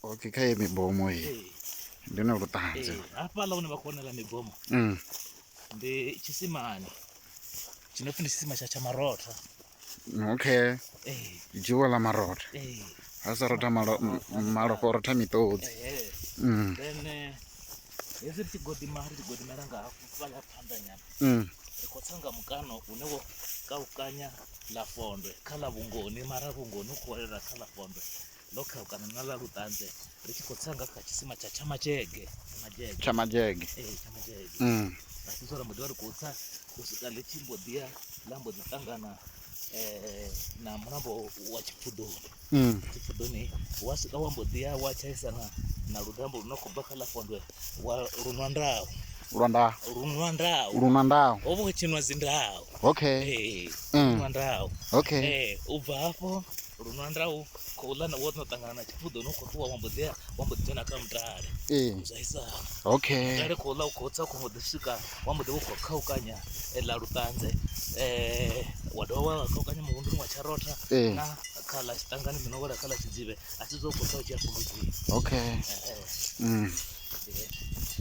Okay, kha ye mibomo iyi. Ee. Ndi na luṱanzi. Ee, hafhaḽa hune vha khou wanela mibomo ndi tshisimani tshi no pfi ndi tshisima tsha Tshamarotha. Okay. Ee. Dzhiwa ḽa marotha. Ee. Ha sa rotha malofha o rotha miṱodzi. Ee. Then hezwi ri tshi godima ri tshi godimela nga hafhu fhaḽa phanḓa nyana ri khou tsa nga mukano une wo kaukanya ḽa Fondwe kha ḽa Vhungoni mara Vhungoni u khou welela kha ḽa Fondwe ḽo khaukana na ḽa Luṱanze ri tshi khou tsa nga kha tshisima tsha Tshamadzhege Tshamadzhege Tshamadzhege ee Tshamadzhege ra fhedza ra mbo ḓi vha ri khou tsa u swika ḽi tshi mbo ḓi ya ḽa mbo ḓi ṱangana na mulambo wa Tshipfudoni. Tshipfudoni wa swika wa mbo ḓi ya wa tshaisana na ludambo lu no khou bva kha ḽa Fondwe wa Lunwandau. Lwanda Lunwandau Lunwandau. Ho vha hu tshi nwa dzindau. Okay. Ee, Lunwandau. Okay. Ee, u bva hafho Lunwandau khouḽa wo no ṱangana na Tshipfudoni u khou ṱuwa wa mbo ḓi ya wa mbo ḓi dzhena kha Mutale. Ee. Zwa isana. Okay. Mutale khouḽa u khou tsa u khou mbo ḓi swika wa mbo ḓi vha u khou khaukanya ḽa Luṱanze wa dovha wa khaukanya muvhunduni wa Tsharotha Ee. na kha ḽa Tshiṱangani ḽi no wela kha ḽa Tshidzivhe a si zwa u khou tsa u tshi ya Fhulufhedzini. Okay. Ndi hezwo.